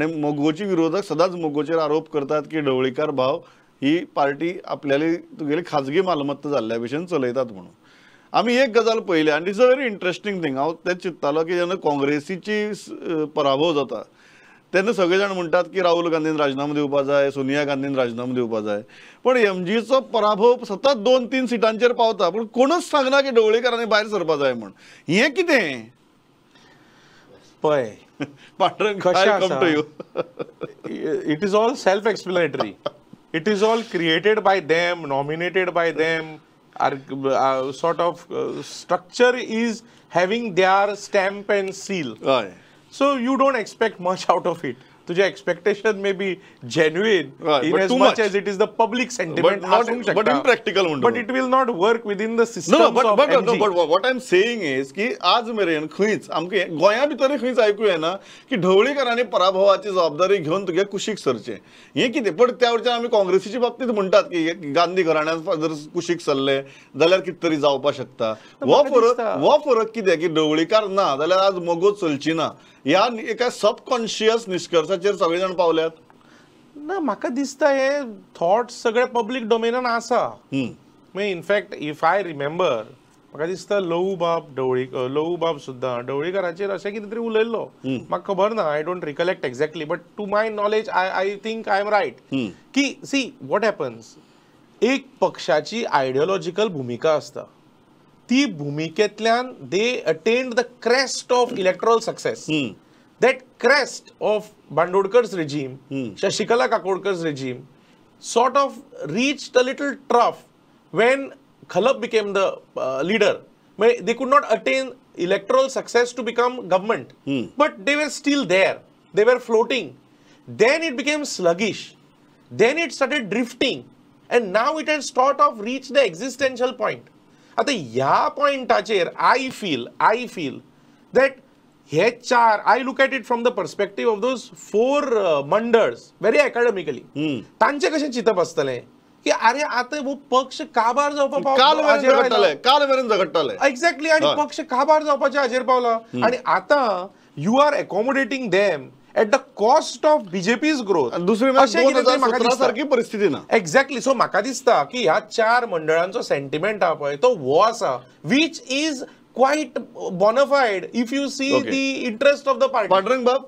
आनी मगोची विरोधक सदांच मगोचेर आरोप करतात की ढवळीकार भाव ही पार्टी आपल्याली तुगेली खाजगी मालमत्ता जाल्ल्या भशेन चलयतात म्हणून. आमी एक गजाल पळयली आनी it's a very interesting thing. हांव तें चिंत्तालो की जेन्ना काँग्रेसीची पराभव जाता तेन्ना सगळे जाण म्हणटात की राहुल गांधीन राजीनामो दिवपा जाय, सोनिया गांधीन राजीनामो दिवपा जाय, पण एमजीचो पराभव सतत 2-3 सिटांचेर पावता, पूण कोणूच सांगना की ढवळीकारांनी भायर सरपा जाय म्हण. हें कितें पळय Pandurang, it is all self explanatory. It is all created by them, nominated by them. Our sort of structure is having their stamp and seal. So you don't expect much out of it. Tujhe expectation may be genuine, right, in as much as it is the public sentiment, but, but impractical. But it will not work within the system. No, but, no, but what I am saying is की आज मेरेन खंयच आमकां गोंया भितर खंयच आयकूं येना की ढवळीकारांनी पराभवाची जबाबदारी घेवन तुगे कुशीक सरचें. हें कितें? पण त्या वरच्यान आमी काँग्रेसीच्या बाबतींत म्हणटात की गांधी घराण्यान जर कुशीक सरले जाल्यार कितें तरी जावपाक शकता. हो फरक कितें की ढवळीकार ना जाल्यार आज मगो चलची ना ह्या एका सबकॉन्शियस निष्कर्षाचेर सगळे जाण पावल्यात. ना, म्हाका दिसता हे थॉट्स सगळे पब्लीक डोमेनान आसा. मागीर in fact if I remember, म्हाका दिसता लहूबाब लहूबाब सुद्दां ढवळीकाराचेर अशें कितें तरी उलयल्लो. म्हाका खबर ना, I don't recollect exactly, but to my knowledge I think I am right की सी what happens, एक पक्षाची आयडियोलॉजिकल भुमिका आसता, ती भुमिकेंतल्यान they attained the crest of electoral success. That crest of Bandodkar's regime, Shashikala Kakodkar's regime, sort of reached a little trough when Khalap became the leader. They could not attain electoral success to become government, but they were still there. They were floating. Then it became sluggish. Then it started drifting. And now it has sort of reached the existential point. आता ह्या पॉयंटाचेर I feel that हे चार, I look at it from the perspective of those 4 मंडळ्स very academically. तांचे कशें चिंतप आसतलें की अरे आतां हो पक्ष काबार जावपा पावला, काल मेरेन झगडटाले. एक्झॅक्टली, आनी पक्ष काबार जावपाच्या हाजेर पावला आनी आतां you are accommodating them at the cost of BJP's growth. दुसरी 2017 सारखी परिस्थिती ना. एक्झॅक्टली. सो म्हाका दिसता की ह्या चार मंडळांचो सेंटिमेंट आहा पळय तो हो आसा, which is quite bonafide if you see the interest of the party. Pandurang बाब,